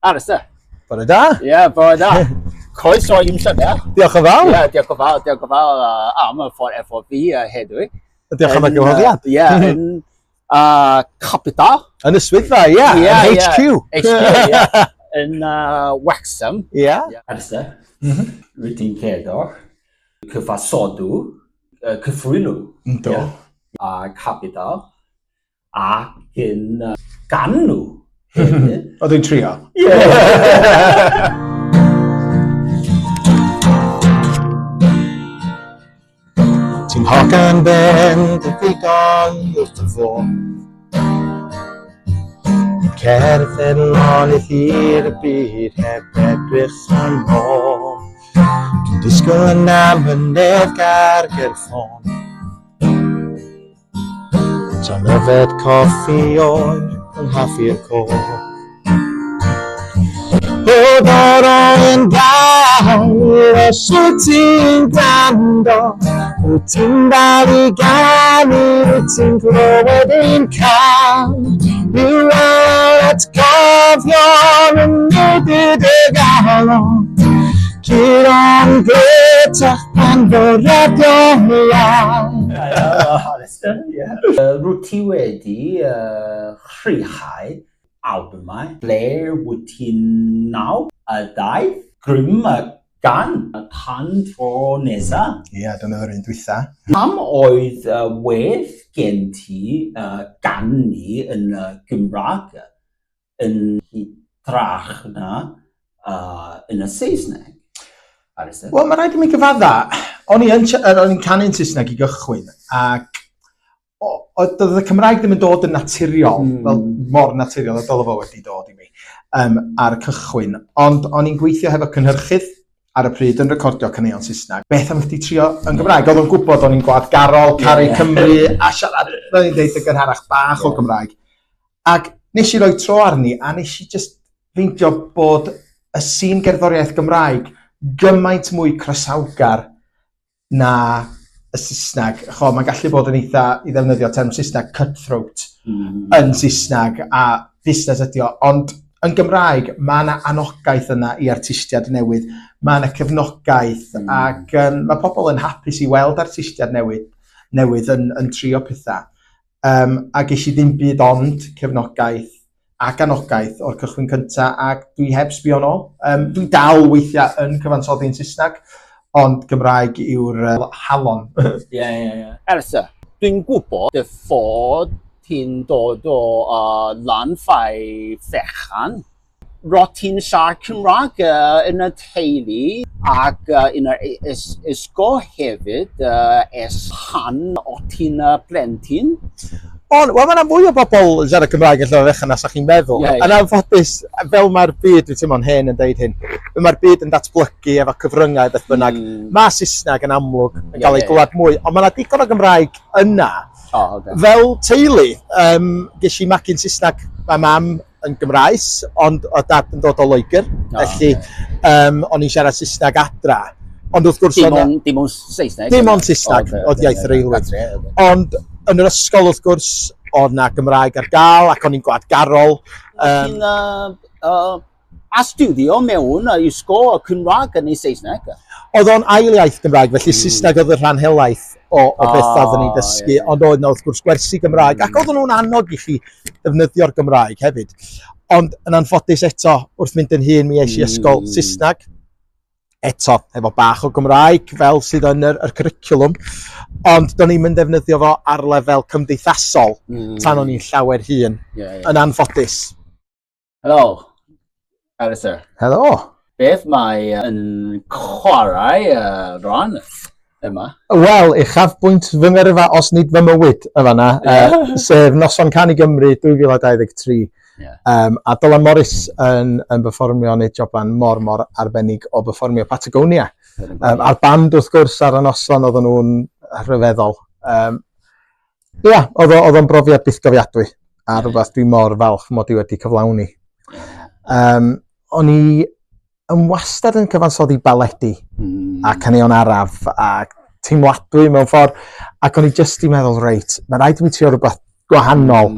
Alistair. Bore da. Ie, yeah, bore da. Croeso i'n sianel. Diolch yn fawr. Ie, yeah, diolch yn fawr, diolch yn fawr uh, am y ffordd efo fi uh, heddiw. Diolch am y gwahoddiad. Ie, yeah, yn uh, Capital. Yn y swyddfa, ie, yeah, yeah, yn HQ. Yeah, HQ, ie. Yeah. Yn uh, Wrexham. Ie. Yeah. Yeah. Alistair, mm -hmm. rwyt ti'n cerddor, cyfansodw, uh, cyflwyno. Ynddo. Yeah. A Capital. Ac yn uh, ganu hefyd. Oedd hi'n trio? Ie. Ti'n hogan ben dy ddigon wrth y fo. Cerdded lonydd hir y byd heb edrych yn ôl. Dwi'n disgwyl yn amynedd gar ger ffôn. Tra'n yfed coffi oer yng nghaffi'r côr. O bore gair, os wyt ti'n gwrando, wyt ti'n dal i ganu, wyt ti'n clywed ein cân. Yw atgofion yn newid dy galon. Curo'n gletach pan fo radio mlaen. Alistair, ie. Rwyt ti wedi uh, rhyddhau albymau. Ble wyt ti'n naw a daith grym y gan tan tro nesa? Ie, yeah, dyna yr un dwytha. Pam oedd uh, well gen ti uh, ganu yn y Gymraeg yn hytrach na uh, yn y Saesneg? Alistair? Wel, mae rhaid i mi gyfadda. O'n i yn, o'n i'n canu'n Saesneg i gychwyn, ac oedd y Cymraeg ddim yn dod yn naturiol, fel mor naturiol a dylai fo wedi dod i mi um, ar y cychwyn. Ond o'n i'n gweithio hefo cynhyrchydd ar y pryd yn recordio caneuon Saesneg. Beth am chdi trio yn Gymraeg? Oedd o'n gwybod o'n i'n gwladgarol, caru yeah. Cymru, a siarad, fel i'n deud yn gynharach, bach yeah. o Gymraeg. Ac nes i roi tro arni, a nes i just ffeindio bod y sîn gerddoriaeth Gymraeg gymaint mwy croesawgar na y Saesneg. Cho, mae'n gallu bod yn eitha, i ddefnyddio term Saesneg, cutthroat yn Saesneg, a busnes ydi o. Ond yn Gymraeg, mae yna anogaeth yna i artistiaid newydd. Mae yna cefnogaeth, ac um, mae pobl yn hapus i weld artistiaid newydd, newydd yn, yn trio pethau. Um, a ges i ddim byd ond cefnogaeth ac anogaeth o'r cychwyn cynta, ac dwi heb sbio nôl. Um, dwi dal weithiau yn cyfansoddi'n Saesneg, ond Gymraeg yw'r uh, halon. Ie, ie, ie. Elsa, dwi'n gwybod dy fod ti'n dod o uh, Lanfai Fechan. Rot ti'n siarad Cymraeg uh, yn y teulu ac uh, yn yr ysgol hefyd uh, ers pan o ti'n uh, blentyn? Ond, wel, mae yna fwy o bobl yn siarad Cymraeg yn Llanfairfechan na sa chi'n meddwl. Ie, ie. Yn anffodus, fel mae'r byd, dwi'n teimlo'n hen yn deud hyn, fel mae'r byd yn datblygu efo cyfryngau beth bynnag, mae Saesneg yn amlwg yn Ie, cael ei ie, ie. glywed mwy, ond mae yna digon o Gymraeg yna. Oh, okay. Fel teulu, um, ges i magu'n Saesneg, mae mam yn Gymraes, ond o dad yn dod o Loegr, Oh, felly um, o'n i'n siarad Saesneg adra. Ond wrth gwrs... Dim oedd 'na- ond, dim ond Saesneg? Dim ond Saesneg, Oh, oedd iaith yr aelwyd. That's it, okay. Ond yn yr ysgol wrth gwrs, oedd na Gymraeg ar gael ac o'n i'n gwladgarol. Um, Ti'n uh, uh, astudio mewn uh, ysgol Cymraeg neu Saesneg? Oedd o'n ail iaith Gymraeg, felly Saesneg oedd y rhan helaeth o, o beth oedden ni'n dysgu, ie, ie. ond oedd 'na wrth gwrs gwersi Gymraeg, ac oedden nhw'n annog i chi defnyddio'r Gymraeg hefyd. Ond yn anffodus eto, wrth mynd yn hŷn, mi es i ysgol Saesneg, eto, efo bach o Gymraeg, fel sydd yn yr, yr cwricwlwm, ond do'n i'm yn defnyddio fo ar lefel cymdeithasol tan o'n i'n llawer hŷn, Ie, ie. yn anffodus. Helo, Alistair. Helo! Beth mae yn chwarae uh, rhan yma? Wel, uchafbwynt fy ngyrfa, os nid fy mywyd, yn fanna, uh, sef Noson Canu Gymru 2023. Ie. Um, a Dylan Morris yn, yn berfformio neu joban mor, mor arbennig o berfformio Patagonia. Um, a'r band, wrth gwrs, ar y noson, oedden nhw'n rhyfeddol. Um, ia, oedd o- oedd o'n brofiad bythgofiadwy, a rhywbeth dwi mor falch mod i wedi cyflawni. Um, o'n i yn wastad yn cyfansoddi baledi a caneuon araf a teimladwy mewn ffordd, ac o'n i jyst i meddwl, reit, mae rhaid i mi trio rhywbeth gwahanol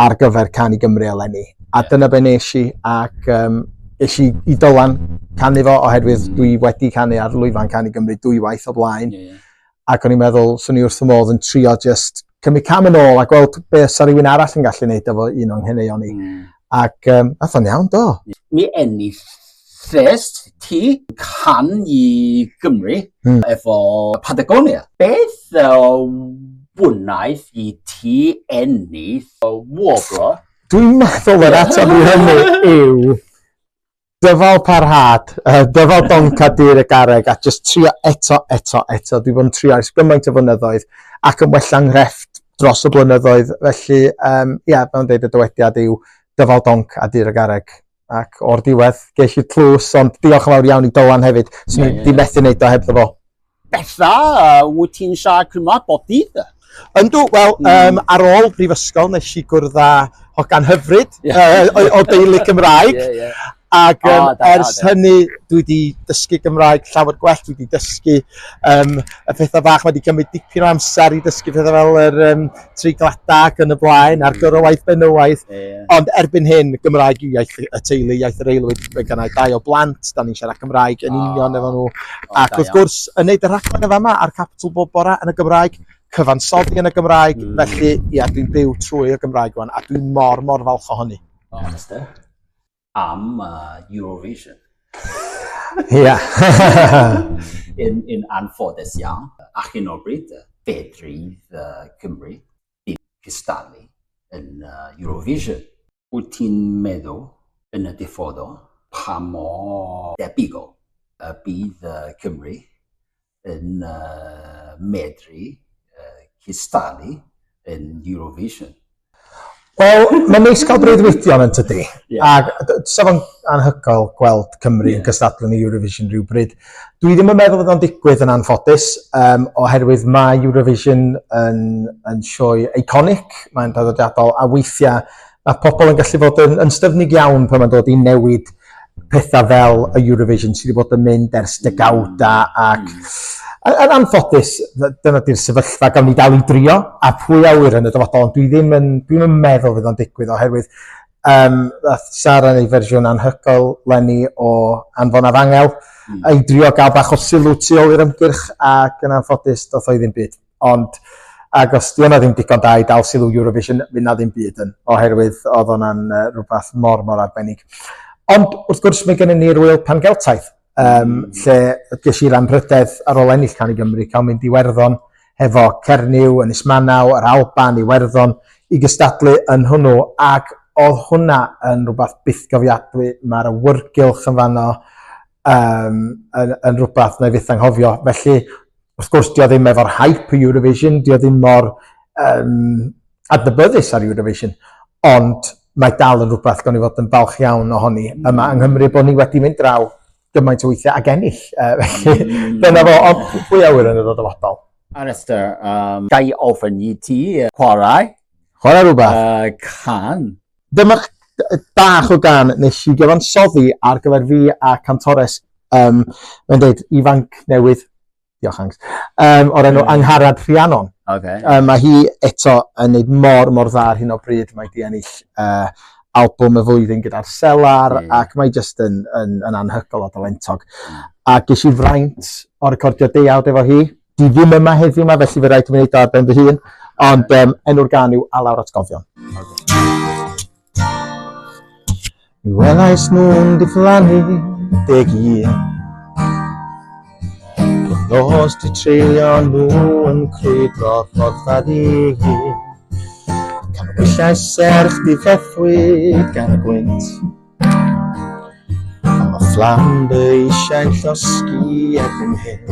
ar gyfer Canu Gymru eleni. A dyna be nes i, ac um, Es i i Dylan canu fo oherwydd dwi wedi canu ar lwyfan Canu Gymru dwywaith o blaen. Yeah. Ac o'n i'n meddwl, swn i wrth fy modd yn trio just cymryd cam yn ôl a gweld be sa rhywun arall yn gallu neud efo un o'n ngheneuon i. Ac nath o'n iawn, do. Mi enillest ti Cân i Gymru efo Patagonia. Beth wnaeth i ti ennill y wobr? Dwi'n meddwl yr ateb i hynny yw dyfal parhad, dyfal donc a dur y garreg, a just trio eto, eto, eto. Dwi bod yn trio ers gymaint o flynyddoedd ac yn wella nghrefft dros y blynyddoedd. Felly, ia, fel yn dweud, y dywediad yw dyfal donc a dur y garreg. Ac o'r diwedd, ges i'r tlws, ond diolch yn fawr iawn i Dylan hefyd. Swn i di methu wneud o hebddo fo. Betha, wyt ti'n siarad Cymraeg bob dydd? Yndw, wel, ar ôl brifysgol nes i gwrdd â hogan hyfryd o deulu Cymraeg. Ac ers hynny dwi wedi dysgu Gymraeg llawer gwell, dwi wedi dysgu y pethau bach, mae wedi cymryd dipyn o amser i dysgu pethau fel yr treigladau ac yn y blaen, a'r gyrraedd benywaidd. Ond erbyn hyn, Gymraeg yw iaith y teulu, iaith yr aelwyd. Mae gennau dau o blant, da ni'n siarad Cymraeg yn union efo nhw. Ac wrth gwrs, yn neud y rhaglen yn fama ar Capital bob bora yn y Gymraeg, cyfansoddi yn y Gymraeg, felly ia, dwi'n byw trwy y Gymraeg wan, a dwi'n mor, mor falch ohoni. Honest, am Eurovision. Ia. In anffodus iawn, ar hyn o bryd, fedrith Cymru ddim cystadlu yn Eurovision. Wyt ti'n meddwl yn y dyfodol pa mor debygol y bydd Cymru yn medru cystadlu yn Eurovision? Wel, mae'n neis cael breuddwydion yn tydi. Ac sa fo'n anhygoel gweld Cymru yn cystadlu yn y Eurovision rhywbryd. Dwi ddim yn meddwl fydd o'n digwydd yn anffodus, oherwydd mae Eurovision yn sioe iconic, mae'n draddodiadol, a weithiau mae pobl yn gallu fod yn styfnig iawn pan mae'n dod i newid pethau fel y Eurovision sydd wedi bod yn mynd ers degawda ac yn anffodus, dyna di'r sefyllfa, gawn ni dal i drio, a pwy a ŵyr yn y dyfodol, ond dwi ddim yn, dwi'm yn meddwl fydd o'n digwydd oherwydd nath Sara neud fersiwn anhygoel leni o Anfon Afangel, i drio gael bach o sylw tu ôl i'r ymgyrch, ac yn anffodus doth o i ddim byd. Ond ac os di hwnna ddim digon da i dal sylw Eurovision, fydd na ddim byd yn, oherwydd oedd hwnna'n rhywbeth mor, mor arbennig. Ond wrth gwrs mae gennym ni'r Ŵyl Pan Geltaidd, lle ges i'r anrhydedd ar ôl ennill Cân i Gymru, cael mynd i Iwerddon hefo Cernyw, Ynys Manaw, yr Alban, Iwerddon, i gystadlu yn hwnnw, ac oedd hwnna yn rhywbeth bythgofiadwy. Mae'r awyrgylch yn fanno yn rhywbeth na i fyth anghofio. Felly, wrth gwrs, dio ddim efo'r hype y Eurovision, dio ddim mor adnabyddus ar Eurovision, ond mae dal yn rhywbeth gawn ni fod yn falch iawn ohoni yma yng Nghymru bod ni wedi mynd draw gymaint o weithiau ag ennill. Felly, dyna fo, ond pwy a ŵyr yn y dyfodol. Alistair, ga i ofyn i ti chwarae? Chwarae rhywbeth? Cân. Dyma bach o gân nes i gyfansoddi ar gyfer fi a cantores, mae'n dweud, ifanc newydd, diolch Angs, o'r enw Angharad Rhiannon. Mae hi eto yn neud mor, mor dda ar hyn o bryd. Mae di ennill albwm y flwyddyn gyda'r Selar, ac mae jyst yn anhygoel o dalentog. A ges i fraint o recordio deuawd efo hi. Di ddim yma heddiw yma, felly fe rhaid i mi wneud o ar ben fy hun. Ond enw'r gân yw Alaw'r Atgofion. Mi welais nhw'n diflannu 11. Nos di treulio nhw yn crwydro rhodfa ddi. Canhwyllau serch difethwyd gan y gwynt. A mae fflam dy eisiau'n llosgi erbyn hyn.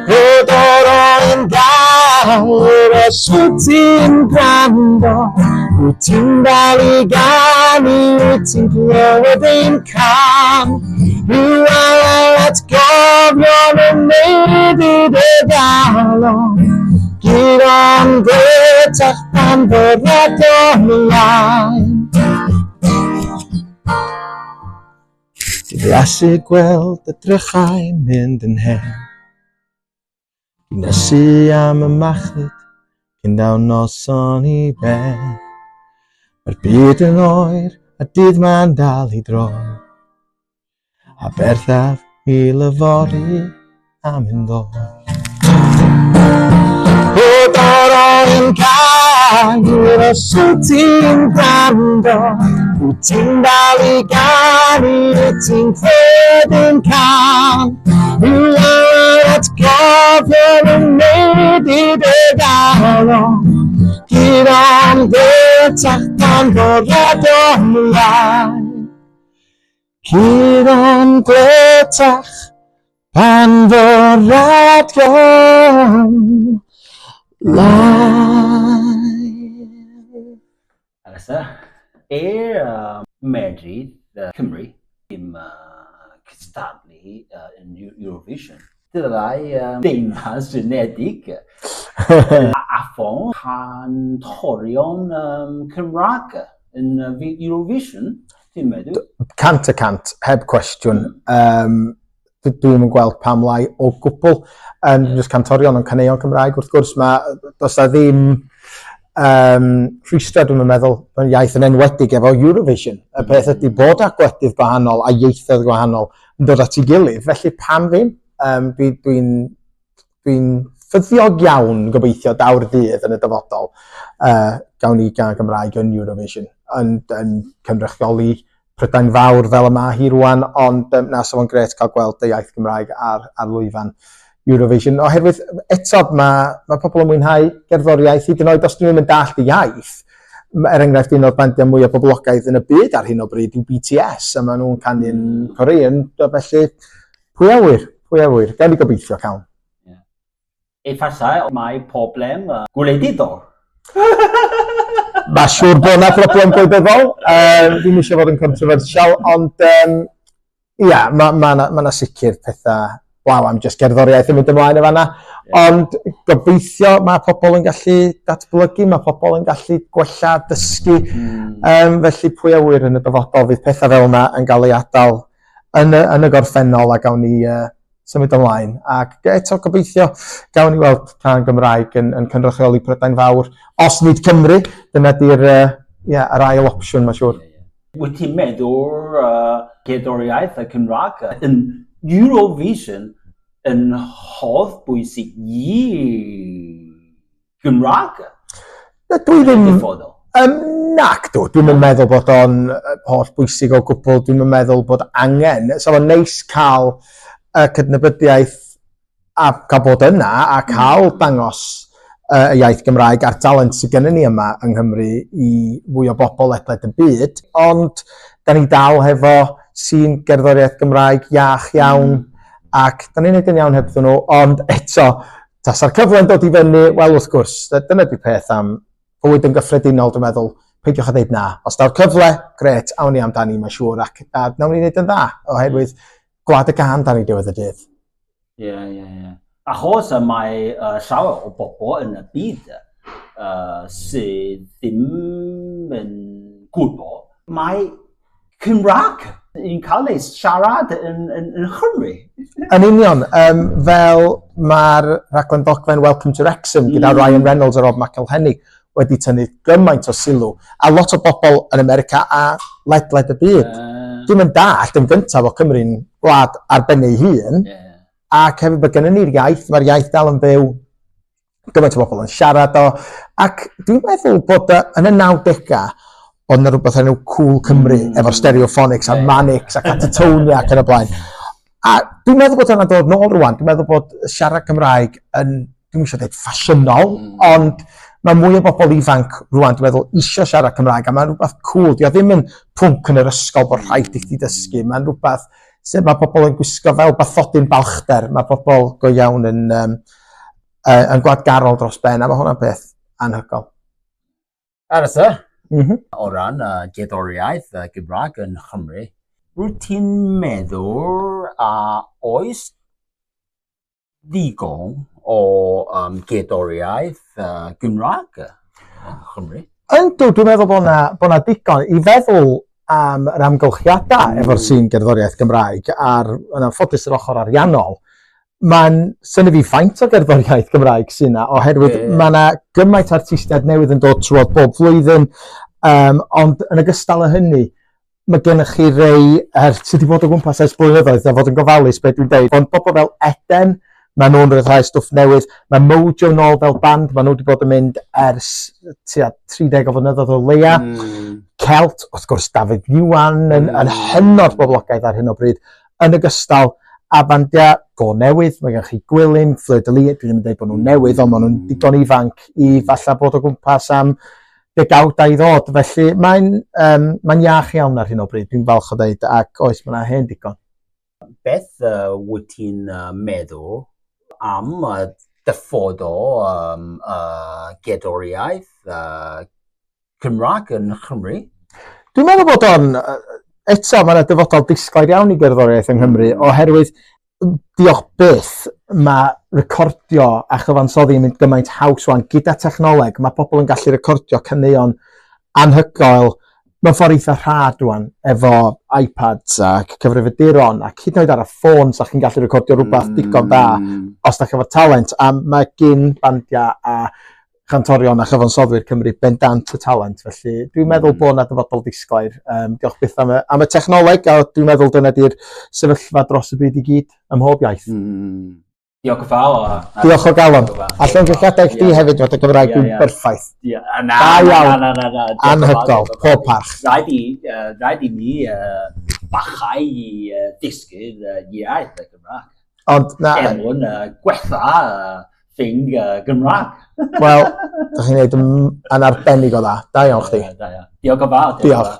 Rhod o'r oen gawr os wyt ti'n gwrando, wyt ti'n dal i ganu, wyt ti'n clywed ein cân. Rhyw alaw atgofion yn neud i dy galon, guro'n gletach pan fod radio'n ymlaen. Dwi'n blasu gweld y drychau mynd yn hen. Dwi'n ysu am y machlud cyn daw noson i ben. Mae'r byd yn oer, A dydd ma'n dal i droi. A berthaf mil yfory am un ddoe. O doron gair, os wyt ti'n gwrando, wyt ti'n dal i ganu, wyt ti'n credu'n cân. Yw atgofion yn wneud i dy galon, Curo'n gletach pan fo radio'n lai. Curo'n gletach pan fo radio'n lai. Alisa, er medru Cymru ddim cystadlu yn Eurovision, dylai Deyrnas Unedig afon cantorion Cymraeg yn Eurovision, ti'n meddwl? 100%, heb cwestiwn. Um, Dwi'm yn gweld pam lai o gwbl. Um, yeah. Just cantorion ond caneuon Cymraeg, wrth gwrs, mae, does na ddim rhwystrau, dwi'n meddwl, yn iaith yn enwedig efo Eurovision. Y peth ydy bod â gwledydd gwahanol a ieithoedd gwahanol yn dod at ei gilydd, felly pam ddim? Um, Dwi'n dwi, dwi, dwi ffyddiog iawn gobeithio daw'r ddydd yn y dyfodol gawn ni gan Gymraeg yn Eurovision yn, yn cynrychioli Prydain Fawr fel y mae hi rwan, ond um, na, so fo'n gret cael gweld y iaith Gymraeg ar, ar lwyfan Eurovision. Oherwydd eto mae, mae pobl yn mwynhau gerddoriaeth, hyd yn oed os dyn nhw'n mynd dallt y iaith. Er enghraifft, un o'r bandiau mwyaf poblogaidd yn y byd ar hyn o bryd yw BTS, a maen nhw'n canu'n Korean, felly pwy a wyr, pwy a wyr, gawn ni gobeithio cawn. Efallai mae problem gwleidyddol. Mae siŵr bod yna broblem gwleidyddol. Um, ddim eisiau fod yn controversial, ond um, ia, mae ma ma ma sicr pethau blaw am just gerddoriaeth yn mynd ymlaen y fanna. Yeah. Ond gobeithio mae pobl yn gallu datblygu, mae pobl yn gallu gwella, dysgu. Um, felly pwy a wyr yn y dyfodol fydd pethau fel yna yn cael ei adael yn y, yn y gorffennol a gawn ni symud ymlaen. Ac eto gobeithio gawn ni weld cân Gymraeg yn, yn cynrychioli Prydain Fawr. Os nid Cymru, dyna di'r uh, yeah, yr ail opsiwn, mae'n siŵr. Wyt ti'n meddwl gerddoriaeth y Cymraeg yn Eurovision yn holl bwysig i Gymraeg? Dwi ddim... Um, nac dw, dwi'n yn meddwl bod o'n holl bwysig o gwbl, dwi'n yn meddwl bod angen. So fo'n neis cael y cydnabyddiaeth a cael bod yna a cael dangos y iaith Gymraeg a'r talent sydd gennym ni yma yng Nghymru i fwy o bobl ledled y byd, ond da ni dal hefo sy'n gerddoriaeth Gymraeg iach iawn, ac da ni'n neud yn iawn hebddyn nhw, ond eto, tasa'r cyfle'n dod i fyny, wel wrth gwrs, dyna di peth am fywyd yn gyffredinol, dwi'n meddwl, peidiwch â dweud na. Os daw'r cyfle, gret, awn ni amdani, mae'n siŵr, ac a nawn ni wneud yn dda, oherwydd gwlad y gân da ni diwedd y dydd. Ie, ie, ie. Achos mae llawer o bobl yn y byd sydd ddim yn gwybod, mae Cymraeg yn cael ei siarad yn, yn, yn Nghymru. Yn union, um, fel mae'r rhaglen ddogfen Welcome to Wrexham gyda Ryan Reynolds a Rob McElhenney wedi tynnu gymaint o sylw, a lot o bobl yn America a ledled y byd. Dim yn dallt yn gyntaf o Cymru'n gwlad ar ben ei hun, ac hefyd bod gennym ni'r iaith, mae'r iaith dal yn byw, gymaint o bobl yn siarad o, ac dwi'n meddwl bod yn y 90au, oedd yna rhywbeth enw Cool Cymru, efo'r Stereophonics a Manics a Catatonia ac yn y blaen. A dwi'n meddwl bod hwnna'n dod nôl rwan, dwi'n meddwl bod siarad Cymraeg yn, dwi'n eisiau dweud ffasiynol, ond mae mwy o bobl ifanc rwan, dwi'n meddwl, eisiau siarad Cymraeg, a mae'n rhywbeth cool. Dio ddim yn pwnc yn yr ysgol bod rhaid i chdi dysgu, mae'n rhywbeth sut mae pobl yn gwisgo fel bathodyn balchder, mae pobl go iawn yn, um, yn gwladgarol dros ben, a mae hwnna'n beth anhygoel. Arthur, mm -hmm. o ran uh, gerddoriaeth Gymraeg yn Nghymru, rwyt ti'n meddwl a oes ddigon o um, gerddoriaeth Gymraeg yng Nghymru? Yndw, dwi'n meddwl bod yna bod 'na digon i feddwl am yr amgylchiadau efo'r sîn gerddoriaeth Gymraeg a'r, yn anffodus, yr ochr ariannol. Mae'n synnu fi faint o gerddoriaeth Gymraeg sy'n yna, oherwydd yeah. mae yna gymaint o artistiaid newydd yn dod trwodd bob flwyddyn, um, ond yn ogystal â hynny, Mae gennych chi rei sydd wedi bod o gwmpas ers blynyddoedd, a fod yn gofalus beth dwi'n deud, ond bobl fel Eden, maen nhw'n rhyddhau stwff newydd, mae Mojo nôl fel band, maen nhw wedi bod yn mynd ers tua 30 o flynyddoedd o leia. Celt, wrth gwrs Dafydd Iwan yn, yn hynod boblogaidd ar hyn o bryd, yn ogystal â bandiau go newydd, mae gennych chi Gwilym, Fleur de Lis, dwi ddim yn dweud bod nhw'n newydd, ond maen nhw'n digon ifanc i falle bod o gwmpas am degawdau i ddod, felly mae'n mae iach iawn ar hyn o bryd, dwi'n falch o ddeud, ac oes, mae yna hen digon. Beth wyt ti'n meddwl am dyfodol gerddoriaeth Cymraeg yn Nghymru? Dwi'n meddwl bod o'n, eto, mae yna dyfodol disglair iawn i gerddoriaeth yng Nghymru, oherwydd, diolch byth, mae recordio a chyfansoddi yn mynd gymaint haws wan. Gyda technoleg, mae pobl yn gallu recordio caneuon anhygoel mewn ffordd eitha rhad rwan, efo iPads ac cyfrifiaduron, ac hyd yn oed ar y ffôn, sa chi'n gallu recordio rhywbeth digon da os da chi efo talent. A mae gyn bandiau a chantorion a chyfansoddwyr Cymru bendant y talent, felly dwi'n meddwl bod 'na dyfodol disglair. Diolch byth am y, am y technoleg, a dwi'n meddwl dyna di'r sefyllfa dros y byd i gyd, ym mhob iaith. Diolch yn fawr. Diolch o galon. A llongyfarchiadau i chdi hefyd, fod y Gymraeg yn berffaith. Na, Da iawn. Na, na, na, na. Anhygoel, pob parch. Rhaid i mi barhau i ddysgu iaith y Gymraeg. Ond na... Er mwyn gwella fy Gymraeg. Wel, da chi'n neud yn arbennig o dda. Da iawn chdi. Da iawn. Diolch yn fawr. Diolch.